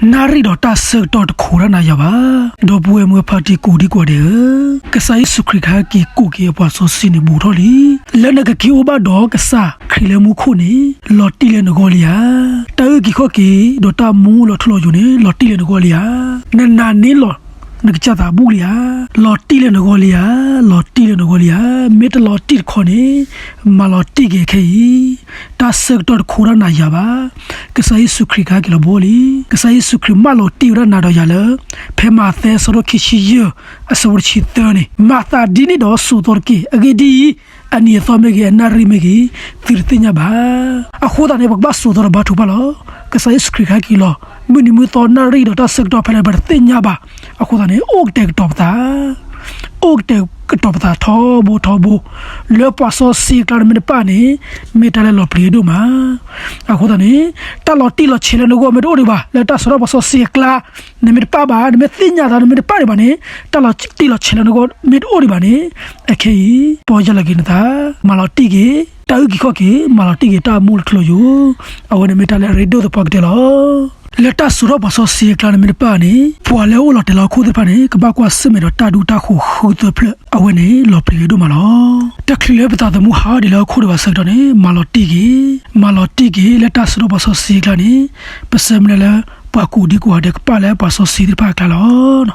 နၣ်ရံၣ်ဒီးတၢ်ဆၢကတီၢ်တခိးတၢ်နးယၤဘၣ်. ဒီပုၢ်ဝဲၢ်မုၢ်ဖါတံၢ်ကိးဒံကိးဂၤဒဲးဧၢ, ကစၢ်ယ့ၣ်ၡူးခရံာ်ကဟဲက့ၤကိးက့ၤအပှၤစီဆှံန့ၣ်ဘူးထီၣ်လံ. လၢနကက့ၤအိၣ်ဘၣ်ဒီးကစၢ်ခရံာ်လၢမူခိၣ်န့ၣ် လီၤတံၢ်လၢနဂီၢ်လံဧါ. တၢ်အုၣ်က့ၤခီၣ်က့ၤ ဒီးတၢ်မူလီၤထူလီၤယိာ်န့ၣ် လီၤတံၢ်လၢနဂီၢ်လံဧါ. နနာ်န့ၢ်လီၤ နကစၢ်သးဘူးလံဧါ. လီၤတံၢ်လၢနဂီၢ်လံဧါ. လီၤတံၢ်လၢနဂီၢ်လံဧါ. မ့ၢ်တလီၤတံၢ်တခီန့ၣ် မၤလီၤတံၢ်က့ၤခဲအံၤ. တၢ်ဆၢကတီၢ်တခိးတၢ်နးယၤဘၣ်. ကစၢ်ယ့ၣ်ၡူးခရံာ်ကဟဲက့ၤလီၤဘူးလံ. ကစၢ်ယ့ၣ်ၡူးခရံာ်မၢလီၤတံၢ်ဝဲဒၣ်နၤဒီးယၤလၢ ဖဲမးသဲအဆၢဒိၣ်ခံဆံယဲၢ် အဆၢဖိတဆံသၢန့ၣ်, မၤသးဒ်န့ၣ်ဒီးစိာ်သီတက့ၢ်. အဂ့ၢ်ဒ်အံၤ, အနံၤအသီမ့ၢ်ဂ့ၤ, အနၣ်ရံၣ်မ့ၢ်ဂ့ၤ, သုတသ့ၣ်ညါဘၣ်. အဃိသတးန့ၣ် ပကဘၣ်စိာ်သီဒီးဘါထုကဖၣ်လီၤ. ကစၢ်ယ့ၣ်ၡူးခရံာ်ကဟဲက့ၤလီၤ. မုၢ်နံၤမုၢ်သီ နၣ်ရံၣ်ဒီးတၢ်ဆၢကတီၢ်ဖဲလဲၣ် ပတသ့ၣ်ညါဘၣ်. အဃိသတးန့ၣ် အိၣ်ကတဲာ်ကတီၤပသး အိၣ်ကတဲာ်ကတီၤပသးထီဘိထီဘိ, လၢပှၤစီဆှံအကျါနမ့ၢ်တပၣ်န့ၣ် မ့ၢ်တၢ်လၢလီၤပျံၤဒိၣ်မး. အဃိသတးန့ၣ် တၢ်လီၤတံၢ်လီၤဆဲးလၢနဂီၢ်မ့ၢ်တအိၣ်ဒံးဘၣ်, လၢတၢ်စးထီၣ်ပှၤစီဆှံအကျါ နမ့ၢ်တပၣ်ဘၣ်, နမ့ၢ်သ့ၣ်ညါသး နမ့ၢ်တပၣ်ဒံးဘၣ်န့ၣ်, တၢ်လီၤတံၢ်လီၤဆဲးလၢနဂီၢ်မ့ၢ်တအိၣ်ဒံးဘၣ်န့ၣ်, အခဲအံၤ ပီၢ်ယၢ်လီၤက့ၤနသး, မၤလီၤတံၢ်က့ၤ, တၢ်အုၣ်က့ၤခီၣ်က့ၤ, မၤလီၤတံၢ်က့ၤ တၢ်မူလီၤထူလီၤယိာ်, အဝဲန့ၣ်မ့ၢ်တၢ်လၢအရ့ဒိၣ်သပှၢ်ကတၢၢ်လီၤ. လၢတၢ်စးထီၣ်ပှၤစီဆှံအကျါန့ၣ်မ့ၢ်တပၣ်န့ၣ်, ပှၤလၢအအိၣ်လီၤတဲာ်လီၤဟီၣ်ခိၣ်သ့ၣ်တဖၣ်န့ၣ် ကဘၣ်ကွၢ်ဆၢၣ်မဲာ်ဒီးတၢ်ဒူတၢ်ဃိးဃုသၢဖျၢၣ်, အဝဲန့ၣ်လီၤပျံၤဒိၣ်မးလီၤ. တချုးလၢပသးသမူဟးထီၣ်ဒံးလၢဟီၣ်ခိၣ်ဒံးဘၣ်ဆၢကတီၢ်န့ၣ်, မၤလီၤတံၢ်က့ၤ, မၤလီၤတံၢ်က့ၤ လၢတၢ်စးထီၣ်ပှၤစီဆှံအကျါန့ၣ်, ပဆၢမုၢ်လၢ်လၢ ပှၤကိးဒံကိးဂၤဒဲးကပၣ်လၢပှၤစီဆှံသ့ၣ်တဖၣ်အကျါလီၤ.